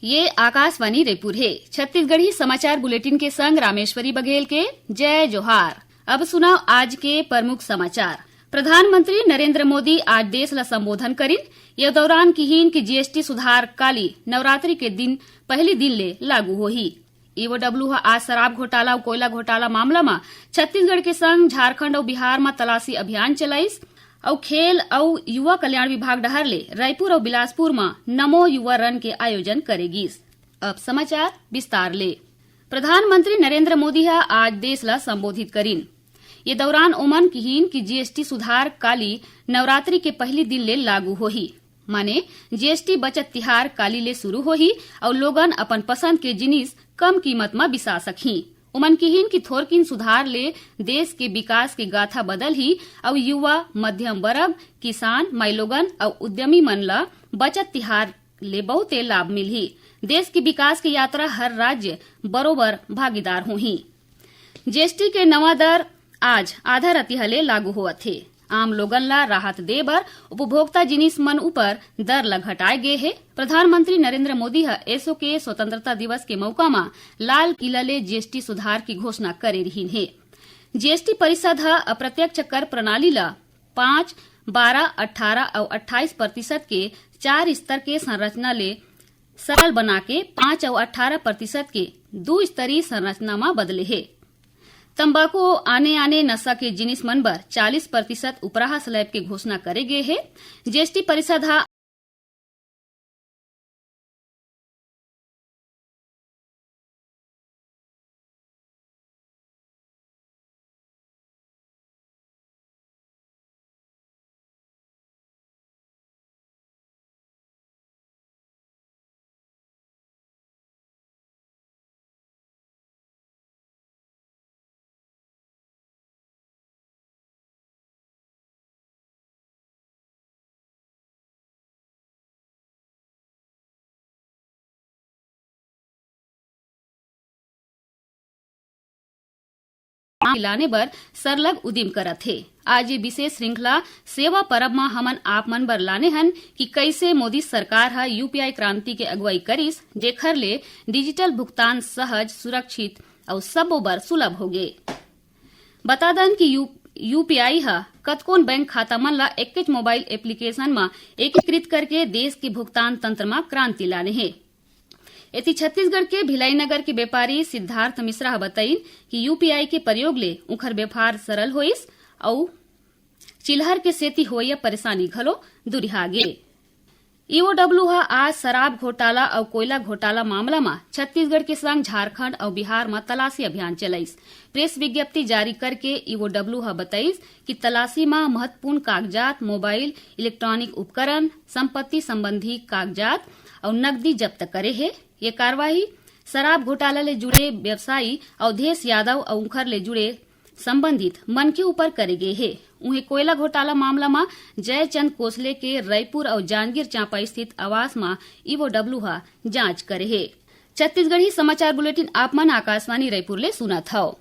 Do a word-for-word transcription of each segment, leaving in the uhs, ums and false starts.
ये आकाशवाणी रायपुर हे। छत्तीसगढ़ी समाचार बुलेटिन के संग रामेश्वरी बघेल के जय जोहार। अब सुनव आज के प्रमुख समाचार। प्रधानमंत्री नरेंद्र मोदी आज देश ला संबोधन करिन। ये दौरान किहीन कि जीएसटी सुधार काली नवरात्रि के दिन, पहली दिन ले लागू होही। ईओडब्ल्यू ह आज शराब घोटाला अउ कोयला घोटाला मामला म छत्तीसगढ़ के संग झारखंड अउ बिहार म तलाशी अभियान चलाइस। अउ खेल अउ युवा कल्याण विभाग डहार ले रायपुर अउ बिलासपुर म नमो युवा रन के आयोजन करे गिस। अब समाचार विस्तार ले। प्रधानमंत्री नरेंद्र मोदी ह आज देश ला संबोधित करिन। ये दौरान ओमन किहीन कि जीएसटी सुधार काली नवरात्रि के पहली दिन ले लागू होही। माने जीएसटी बचत तिहार काली ले शुरू होही अउ लोगन अपन पसंद के जिनिस कम कीमत म बिसा सकही। ओमन किहीन कि थोरकिन सुधार ले देश के विकास के गाथा बदलही अउ युवा, मध्यम वर्ग, किसान, माईलोगन अउ उद्यमी मन ल बचत तिहार ले बहुते लाभ मिलही। देश के विकास के यात्रा हर राज्य बरोबर भागीदार होही। जीएसटी के नवा दर आज आधा रतिहा ले लागू होवत हे। आम लोगन ला राहत दे बर उपभोक्ता जिनिस मन ऊपर दर ला घटाए गे हे। प्रधानमंत्री नरेंद्र मोदी ह एसो के स्वतंत्रता दिवस के मौका म लाल किला ले जीएसटी सुधार के घोषणा करे रिहिन हे। जीएसटी परिषद ह अप्रत्यक्ष कर प्रणाली ला पाँच, बारह, अट्ठारह अउ अट्ठाईस प्रतिशत के चार स्तर के संरचना ले सरल बना के पाँच अउ अट्ठारह प्रतिशत के दू स्तरीय संरचना म बदले हे। तंबाकू अउ आने-आने नशा के जिनिस मन बर चालीस प्रतिशत उपराहा स्लैब के घोषणा करे गे हे। जीएसटी परिषद ह लाने बर सरलग उदिम करत हे। आज ये विशेष श्रृंखला सेवा परब म हमन आप मन बर लाने हन कि कइसे मोदी सरकार ह यूपीआई क्रांति के अगुवाई करिस, जेखर ले डिजिटल भुगतान सहज, सुरक्षित अउ सबो बर सुलभ होगे। बता दन कि यू-, यूपीआई ह कतकोन बैंक खाता मन ला एकेच मोबाइल एप्लीकेशन म एकीकृत करके देश के भुगतान तंत्र म क्रांति लाने हे। एती छत्तीसगढ़ के भिलाई नगर के व्यापारी सिद्धार्थ मिश्रा ह बताइन कि यूपीआई के प्रयोग ले उंखर व्यापार सरल होइस अउ चिल्हर के सेती होवइया परेशानी घलो दुरिहा गे। ईओडब्ल्यू ह आज शराब घोटाला अउ कोयला घोटाला मामला म छत्तीसगढ़ के संग झारखंड अउ बिहार म तलाशी अभियान चलाइस। प्रेस विज्ञप्ति जारी करके ईओडब्ल्यू ह बताइस कि तलाशी म महत्वपूर्ण कागजात, मोबाइल, इलेक्ट्रॉनिक उपकरण, संपत्ति संबंधी कागजात अउ नकदी जब्त करे हे। ये कार्रवाई शराब घोटाला ले जुड़े व्यवसायी अवधेश यादव अउ उंखर ले जुड़े संबंधित मनखे ऊपर करे गे हे। उहें, कोयला घोटाला मामला म जयचंद कोसले के रईपुर अउ जांजगीर चांपा स्थित आवास म ईओडब्ल्यू ह जांच करे हे। छत्तीसगढ़ी समाचार बुलेटिन आप मन आकाशवाणी रईपुर ले सुनत हव।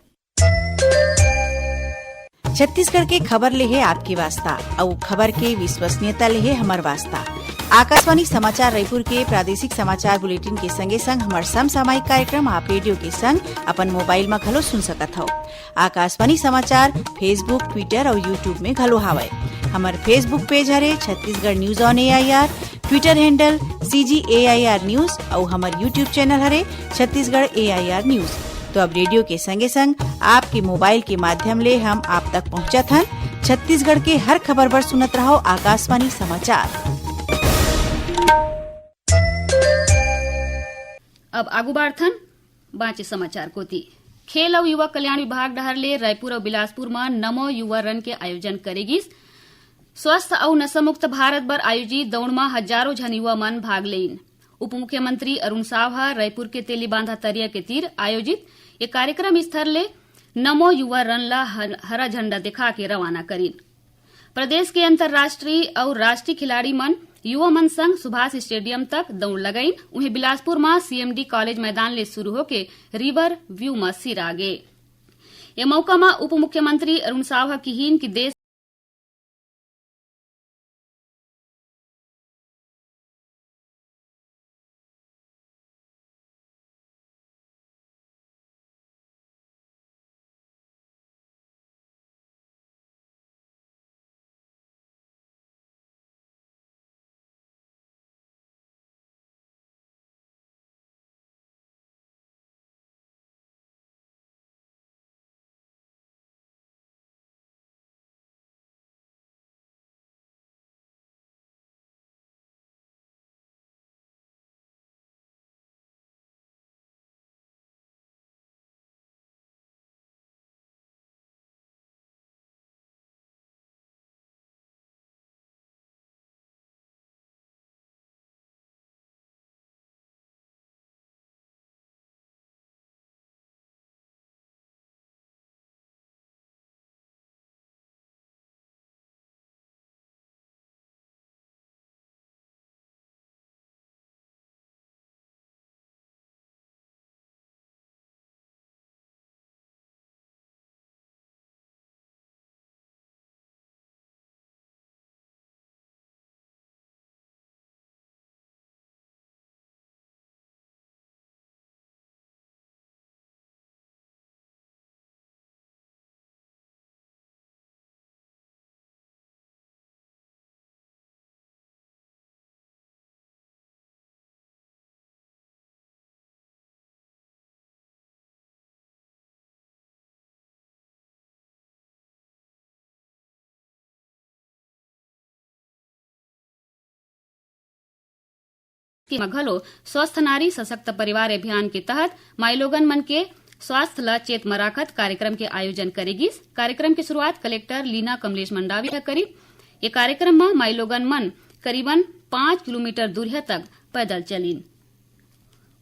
छत्तीसगढ़ के खबर ले हे आपके वास्ता, अउ खबर के विश्वसनीयता ले हे हमर वास्ता। आकाशवाणी समाचार रईपुर के प्रादेशिक समाचार बुलेटिन के संगे संग हमर समसामयिक कार्यक्रम आप रेडियो के संग अपन मोबाइल म घलो सुन सकत हव। आकाशवाणी समाचार Facebook, Twitter अउ YouTube में घलो हावय। हमर Facebook पेज हरे Chhattisgarh news on AIR, Twitter handle CG AIR news अउ हमर YouTube चैनल हरे छत्तीसगढ़ एआईआर न्यूज। तो अब रेडियो के संगे संग आपके मोबाइल के माध्यम ले हम आप तक पहुंचत हन। छत्तीसगढ़ के हर खबर बर सुनत रहव आकाशवाणी समाचार। अब आगू बाढ़थन बांचे समाचार कोति। खेल अउ युवा कल्याण विभाग डहार ले रायपुर अउ बिलासपुर म नमो युवा रन के आयोजन करे गिस। स्वस्थ अउ नशामुक्त भारत बर आयोजित दौड़ म हजारों झन युवा मन भाग लेइन। उप मुख्यमंत्री अरुण साव ह रायपुर के तेलीबांधा तरिया के तीर आयोजित ये कार्यक्रम स्थल ले नमो युवा रन ल ह-, हरा झंडा दिखा के रवाना करिन। प्रदेश के अंतर्राष्ट्रीय अउ राष्ट्रीय खिलाड़ी मन युवा मन संग सुभाष स्टेडियम तक दौड़ लगाइन। उहें, बिलासपुर म सीएमडी कॉलेज मैदान ले शुरू होके रिवर व्यू म सिरा गे। ये मौका म उप मुख्यमंत्री अरुण साव ह किहीन कि देश के म घलो स्वस्थ नारी सशक्त परिवार अभियान के तहत माईलोगन मन के स्वास्थ्य ल चेत म राखत कार्यक्रम के आयोजन करे गिस। कार्यक्रम के शुरुआत कलेक्टर लीना कमलेश मंडावी ह करिन। ये कार्यक्रम म माईलोगन मन करीबन पाँच किलोमीटर दूरिहा तक पैदल चलिन।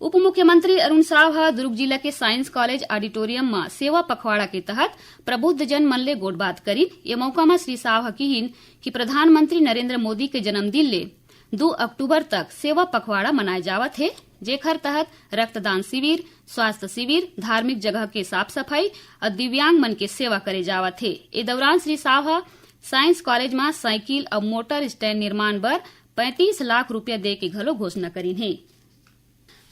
उप मुख्यमंत्री अरुण साव ह दुर्ग जिला के साइंस कॉलेज ऑडिटोरियम म सेवा पखवाड़ा के तहत प्रबुद्ध जन मन ले गोठबात करिन। ये मौका म श्री साव ह किहिन कि प्रधानमंत्री नरेंद्र मोदी के जन्मदिन ले दू अक्टूबर तक सेवा पखवाड़ा मनाए जावत हे, जेखर तहत रक्तदान शिविर, स्वास्थ्य शिविर, धार्मिक जगह के साफ सफाई और दिव्यांग मन के सेवा करे जावत हे। ए दौरान श्री साव ह साइंस कॉलेज म साइकिल और मोटर स्टैंड निर्माण बर पैंतीस लाख रुपया दे के घलो घोषणा करिन हे।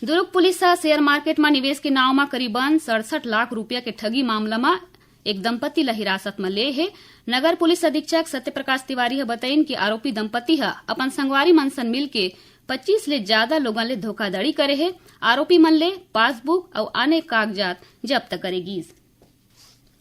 दुर्ग पुलिस ह शेयर मार्केट म निवेश के नाव म करीबन सड़सठ लाख रुपया के ठगी मामला म एक दंपति ल हिरासत म ले हे। नगर पुलिस अधीक्षक सत्यप्रकाश तिवारी ह बताइन कि आरोपी दंपति ह अपन संगवारी मन सन मिलके पच्चीस ले ज्यादा लोगन ले धोखाधड़ी करे हे। आरोपी मन ले पासबुक अउ आने कागजात जब्त करे गिस।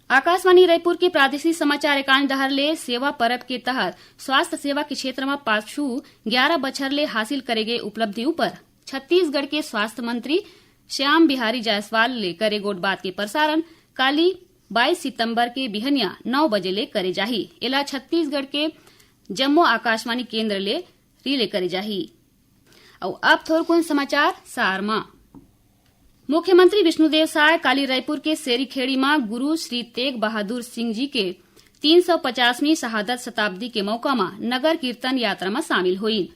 आकाशवाणी रायपुर के प्रादेशिक समाचार एकांश डहार ले सेवा परब के तहत स्वास्थ्य सेवा के क्षेत्र म पाछू ग्यारह बछर ले हासिल करे गे उपलब्धि ऊपर छत्तीसगढ़ के स्वास्थ्य मंत्री श्याम बिहारी जायसवाल ले करे गोठ बात के प्रसारण काली बाईस सितंबर के बिहनिया नौ बजे ले करे जाही। एला छत्तीसगढ़ के जम्मो आकाशवाणी केंद्र ले रिले करे जाही। अउ अब थोरकुन समाचार सार म। मुख्यमंत्री विष्णुदेव साय काली रायपुर के सेरीखेड़ी म गुरु श्री तेग बहादुर सिंह जी के तीन सौ पचासवीं शहादत शताब्दी के मौका म नगर कीर्तन यात्रा म शामिल होइन।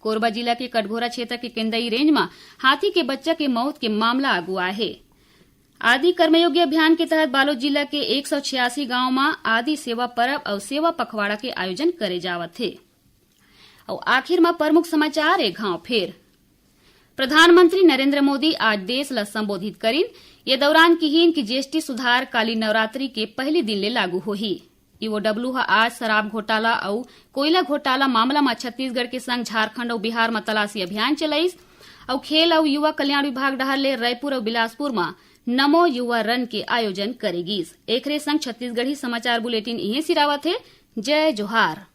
कोरबा जिला के कटघोरा क्षेत्र के केंदई रेंज म हाथी के बच्चा के मौत के मामला आगू आए हे। आदि कर्मयोगी अभियान के तहत बालोद जिला के एक सौ छियासी गांव म आदि सेवा परब अउ सेवा पखवाड़ा के आयोजन करे जावत हे। अउ आखिर म प्रमुख समाचार एक घाव फेर। प्रधानमंत्री नरेंद्र मोदी आज देश ल संबोधित करिन। ये दौरान किहिन कि जीएसटी सुधार काली नवरात्रि के पहली दिन ले लागू होही। ईओडब्ल्यू ह आज शराब घोटाला अउ कोयला घोटाला मामला म छत्तीसगढ़ के संग झारखंड अउ बिहार म तलाशी अभियान चलाइस। अउ खेल अउ युवा कल्याण विभाग डहार ले रायपुर अउ बिलासपुर म नमो युवा रन के आयोजन करे गिस। एखरे संग छत्तीसगढ़ी समाचार बुलेटिन इहें सिरावत हे। जय जोहार।